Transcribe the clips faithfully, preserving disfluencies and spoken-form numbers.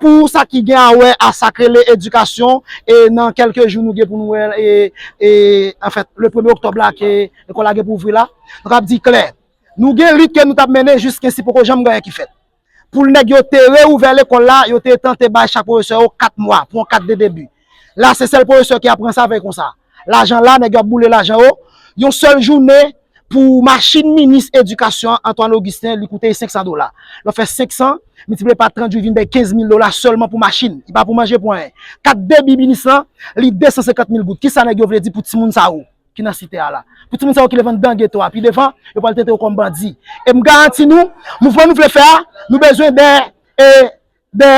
Pou sa ki gen a wè a sa k rele edikasyon, e nan kèlke jou nou gen pou nou wè, e, e, anfèt, le premye oktòb la ke lekòl la gen pou ouvri la, nou kab di klè, nou gen lit ke nou t ap mennen jiskensi poko janm gen anyen ki fèt. Pou nèg yo te reouvè lekòl la, yo te tante bay chak pwofesè yo kat mwa pou yon kat de debi. La, se sèl pwofesè ki ap ranse avè konsa. Lajan la, nèg yo ap boule lajan yo. Yon sèl jounen pou machin minis edikasyon an, Antoine Augustin, li koute senk san dola. Lè w fè senk san miltipliye pa trant jou, vin bay kenz mil dola sèlman pou machin. Li pa pou manje, pou anyen. Kat debi minis lan, li de san senkant mil goud. Kisa nèg yo vle di pou timoun sa yo ki nan site a la? Pou timoun sa yo ki leve anndan geto a, pi devan, yo pral trete yo kòm bandi. E m garanti nou, mouvman nou vle fè a, nou bezwen de, e, de,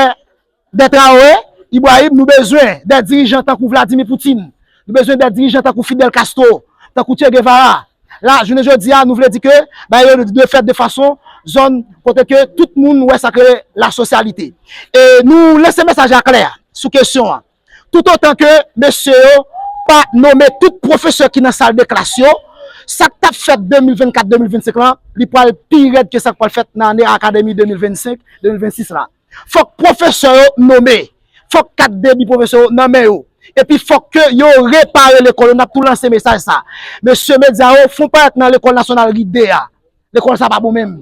de Traoré, Ibrahim, nou bezwen de dirijan tankou Vladimir Poutine. Nou bezwen de dirijan tankou Fidel Castro, tankou Che Guevara. La, jounen jodi a, nou vle di ke bagay yo dwe fèt de fason, zòn kote ke tout moun wè sa k rele la sosyalite. E nou lese mesaj la klè sou kesyon an. Toutotan ke mesye yo pa nonmen tout pwofesè ki nan sal de klas yo, sa k t ap fèt de mil vennkat, de mil vennsenk lan, li pral pi rèd ke sa k pral fèt nan ane akademi de mil vennsenk, de mil vennsis la. Fòk pwofesè yo nonmen. Fòk kat debi pwofesè yo nan men yo. Epi fòk ke yo repare lekòl yo. N ap tou lanse mesaj sa. Mesye medya yo, fon parèt nan lekòl nasyonal Ri de a. Lekòl sa pa bon menm.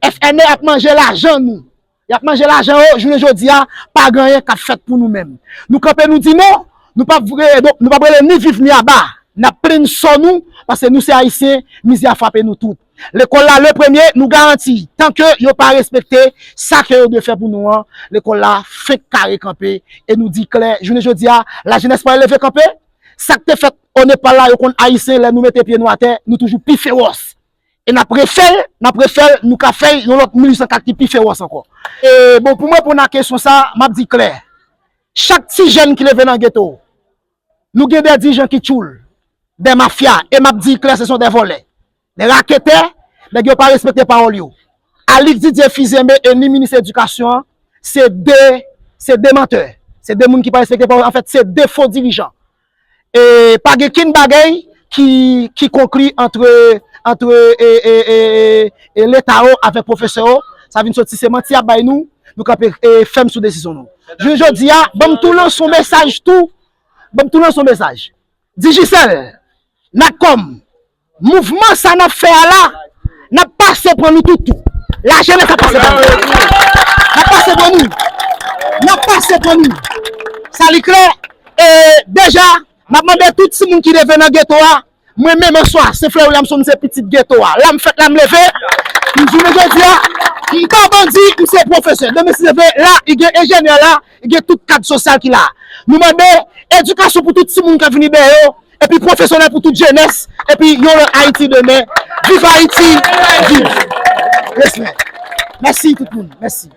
F N E ap manje lajan nou. Y ap manje lajan yo, jounen jodi a, pa gen anyen k ap fèt pou nou menm. Nou kanpe, nou di non, nou p ap vre, donk, nou p ap rele ni viv ni aba. N ap plenn sò nou, paske nou se Ayisyen, mizè a frape nou tout. Lekòl la, le premye, nou garanti, tan ke yo pa respekte sa ke yo dwe fè pou nou an, lekòl la fenk kare kanpe, e nou di klè, jounen jodi a, lajenès pral leve kanpe, sa k te fèt o Nepal la, yo konn Ayisyen, lè nou mete pye nou atè, nou toujou pi fewòs. E n ap refè l, n ap refè l, nou ka fè l yon lòt mil uit san kat ki pi fewòs ankò. E bon, pou mwen, pou nan kesyon sa, m ap di klè, chak ti jèn ki leve nan geto, nou gen de dirijan ki tchoul, de mafya, e m ap di klè, se son de vòlè, de raketè, nèg yo pa respekte pawòl yo. Alix Didier Fils-Aimé e ni minis edikasyon an, se de, se de mantè, se de moun ki pa respekte pawòl, anfèt, se de fo dirijan. E pa gen kenn bagay ki, ki konkli antre, antre, e, e, e, e, e Leta yo avèk pwofesè yo. Sa vin soti, se manti y ap bay nou, nou kanpe, e, fèm sou desizyon nou. Jounen jodi a, ban m tou lanse yon mesaj tou, ban m tou lanse yon mesaj. Digicel, Natcom, mouvman sa n ap fè a la, n ap pase pran nou tout tou. Lajenès ap pase pran nou. N ap pase pran nou. N ap pase pran nou. Sa li klè, e deja, m ap mande tout timoun ki leve nan geto a, mwen menm answa, se Fleury Williamson, m se pitit geto a. La m fèt, la m leve. M jounen jodi a, m pa bandi, m se pwofesè. Demen si Dye vle, la, i gen enjenyè la, i gen tout kad sosyal ki la. Nou mande edikasyon pou tout timoun k ap vini dèyè yo, epi pwofesyonèl pou tout jenès, epi yon lòt Ayiti demen. Viv Ayiti, viv. Respè. Mèsi tout moun. Mèsi.